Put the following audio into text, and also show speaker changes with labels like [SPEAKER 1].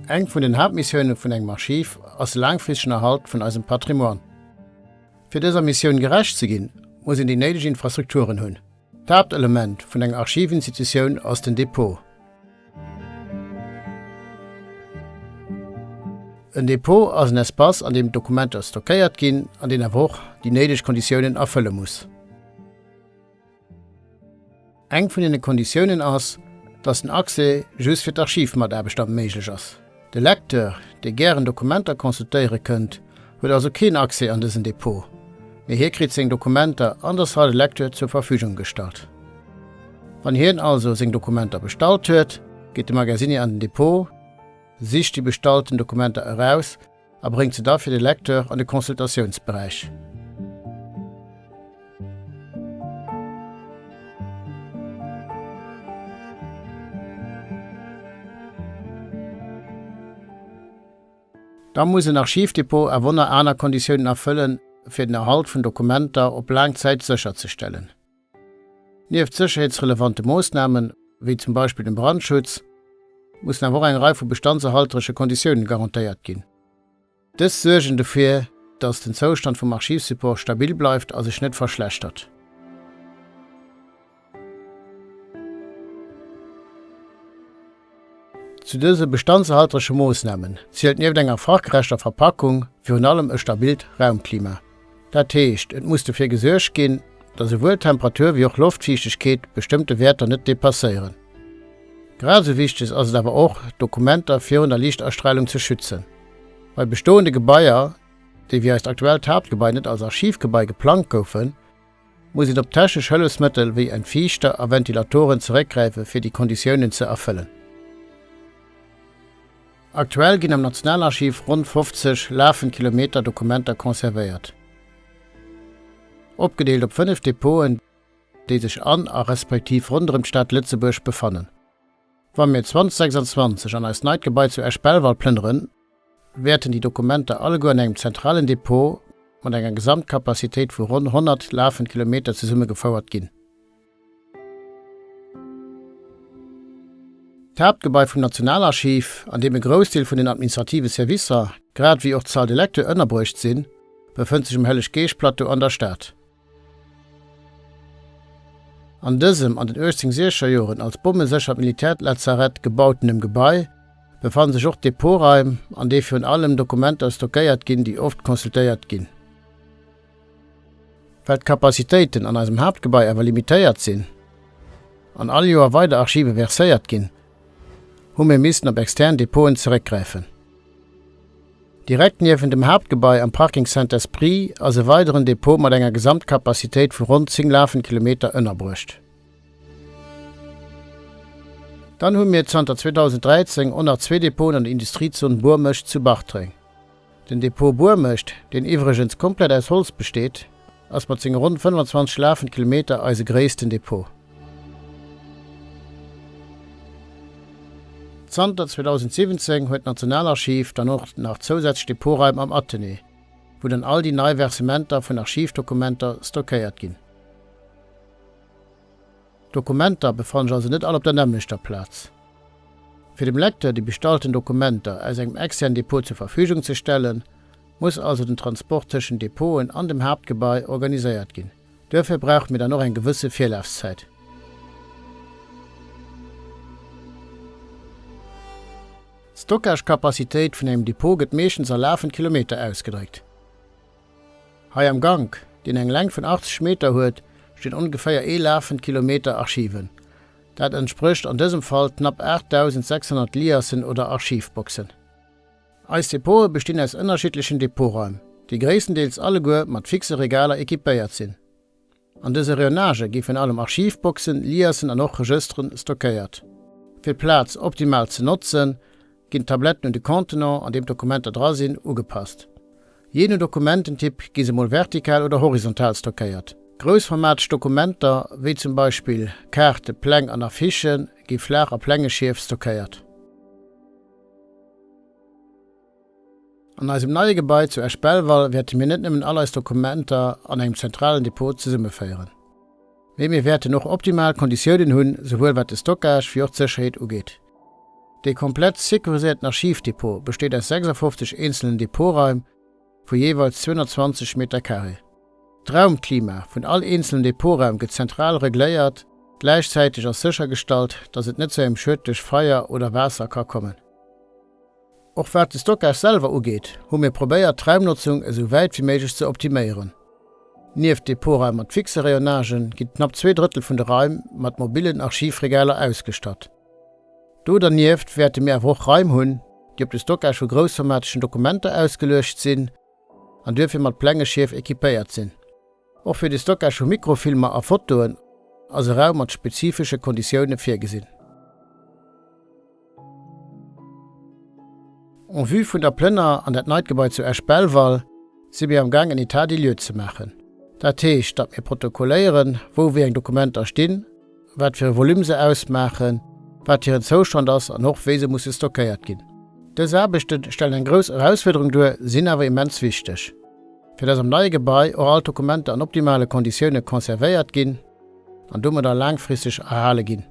[SPEAKER 1] Eng vun den Haaptmissioune vun engem Archiv ass de laangfristegen Erhalt vun eisem Patrimoine. Fir dëser Missioun gerecht ze ginn, muss een déi néideg Infrastrukturen hunn. D'Haaptelement vun enger Archivinstitutioun ass den Depot. En Depot ass en Espace, an deem d'Dokumenter stockéiert ginn an deen awer och déi néideg Konditiounen erfëlle muss. Eng vun deene Konditiounen ass, dass den Accès just fir d'Archivmataarbechter méiglech ass. De Lecteur, dee gären Dokumenter consultéiere kënnt, huet also keen Accès an dësen Depot, mee hie kritt seng Dokumenter an der Salle de lecture zur Verfügung gestallt. Wann hien also seng Dokumenter bestallt huet, geet de Magasinier an den Depot, sicht déi bestallten Dokumenter eraus a bréngt se da fir de Lecteur an de Consultatiounsberäich. Da muss en Archivdepot awer och nach aner Konditiounen erfëllen, fir den Erhalt vun Dokumenter op laang Zäit sécherzestellen. Nieft sécherheetsrelevante Moossnamen, wéi zum Beispill dem Brandschutz, mussen awer och eng Rei vu bestandserhalteresche Konditiounen garantéiert ginn. Dës suergen dofir, datt den Zoustand vum Archivsupport stabil bleift a sech net verschlechtert. Zu dëse bestandserhalteresche Moossnamen zielt nieft enger fachgerechter Verpackung virun allem e stabilt Raumklima. Dat heescht, et muss dofir gesuergt ginn, datt esouwuel Temperatur wéi och Loftfiichtegkeet bestëmmte Wäerter net depasséieren. Grad esou wichteg ass et awer och, d'Dokumenter virun der Liichtastralung ze schützen. Bei bestoende Gebaier, déi wéi eist aktuellt Haaptgebai net als Archivgebai geplangt goufen, muss een op technesch Hëllefsmëttel wéi Entfiichter a Ventilatoren zeréckgräife fir déi Konditiounen ze erfëllen. Aktuell ginn am Nationalarchiv ronn 50 lafend Kilometer Dokumenter conservéiert. Opgedeelt op 5 Depoten, déi sech an a respektiv ronderëm d'Stad Lëtzebuerg befannen. Wa mir 2026 an eist neit Gebai zu Esch-Belval plënneren, wäerten déi Dokumenter alleguer an engem zentralen Depot mat enger Gesamtcapacitéit vu ronn 100 lafend Kilometer zesummegefouert ginn. D'Haaptgebai vum Nationalarchiv, an deem e Groussdeel vun den administrative Servicer, grad ewéi och d'Salle de lecture ënnerbruecht sinn, befënnt sech um Helleg-Geescht-Plateau an der Stad. An dësem an den 1860er Joren als bommeséchert Militärlazarett gebautenem Gebai befanne sech och Depotraim, an deem virun allem Dokumenter stockéiert ginn, déi oft consultéiert ginn. Well d'Capacitéiten an eisem Haaptgebai awer limitéiert sinn an all Joer weider Archive verséiert ginn, hu mir missen op extern Depoten zeréckgräifen. Direkt niewent dem Haaptgebai am Parking Saint-Esprit ass e weideren Depot mat enger Gesamtcapacitéit vu ronn 10 lafend Kilometer ënnerbruecht. Dann hu mir zanter 2013 och nach zwee Depoten an der Industriezon Bourmecht zu Bartreng. Den Depot Bourmecht, deen iwwregens komplett aus Holz besteet, ass mat senge ronn 25 lafend Kilometer eise gréissten Depot. Zanter 2017 huet d'Nationalarchiv dann och nach zousätzlech Depotraim am Athenée, wou dann all déi nei Versementer vun Archivdokumenter stockéiert ginn. D'Dokumenter befanne sech also net all op der nämmlechter Plaz. Fir dem Lecteur déi bestallten Dokumenter aus engem externen Depot zur Verfügung ze stellen, muss also den Transport tëschent Depoten an dem Haaptgebai organiséiert ginn. Duerfir brauche mir dann och eng gewësse Virlafszäit. D'Stockage-Capacitéit vun engem Depot gëtt meeschtens a lafend Kilometer ausgedréckt. Hei am Gank, deen eng Längt vun 80 Meter huet, stinn ongeféier ee lafend Kilometer Archiven. Dat entsprécht an dësem Fall knapp 8.600 Liassen oder Archivboxen. Eis Depote bestinn aus ënnerschiddlechen Depotraim, déi gréisstendeels alleguer mat fixe Regaler equipéiert sinn. An dëse Rayonnagë gi virun allem Archivboxen, Liassen an och Regësteren stockéiert. Fir d'Plaz optimal ze notzen, ginn d'Tabletten un de Contenant, an deem d'Dokumenter dra sinn, ugepasst. Jee no Dokumententyp gi se mol vertikal oder horizontal stockéiert. Groussformateg Dokumenter, wéi zum Beispill Kaarte, Pläng an Affichen, gi flaach a Plängeschief stockéiert. An eisem neie Gebai zu Esch-Belval wäerte mir net nëmmen all eis Dokumenter an engem zentralen Depot zesummeféieren, mee mir wäerten och optimal Konditiounen hunn, souwuel wat de Stockage wéi och d'Sécherheet ugeet. Dee komplett securiséierten Archivdepot besteet aus 56 eenzelen Depotraim vu jeeweils 220 Meter carré. D'Raumklima vun all eenzelen Depotraum gëtt zentral regléiert, gläichzäiteg ass séchergestallt, dass et net zu engem Schued duerch Feier oder Waasser ka kommen. Och wat de Stockage selwer ugeet, hu mir probéiert d'Raumnotzung esou wäit wéi méiglech ze optiméieren. Nieft Depotraim mat fixe Rayonnagen ginn knapp 2 Drëttel vun de Raim mat mobillen Archivregaler ausgestatt. Do dernieft wäerte mir awer och Raim hunn, déi op de Stockage vu groussformategen Dokumenter ausgeluecht sinn an duerfir mat Plängeschief equipéiert sinn. Och fir de Stockage vu Mikrofilmer a Fotoen ass e Raum mat spezifesche Konditioune virgesinn. En vue vun der Plënner an dat neit Gebai zu Esch-Belval si mir am Gaang en État des lieux ze maachen. Dat heescht, datt mir protokolléieren, wou wéi eng Dokumenter stinn, wat fir e Volume se ausmaachen, wat hiren Zoustand ass an och wéi se musse stockéiert ginn. Dës Aarbechte stellen eng grouss Erausfuerderung duer, sinn awer immens wichteg, fir dass am neie Gebai och all d'Dokumenter an optimale Konditioune conservéiert ginn an domadder laangfristeg erhale ginn.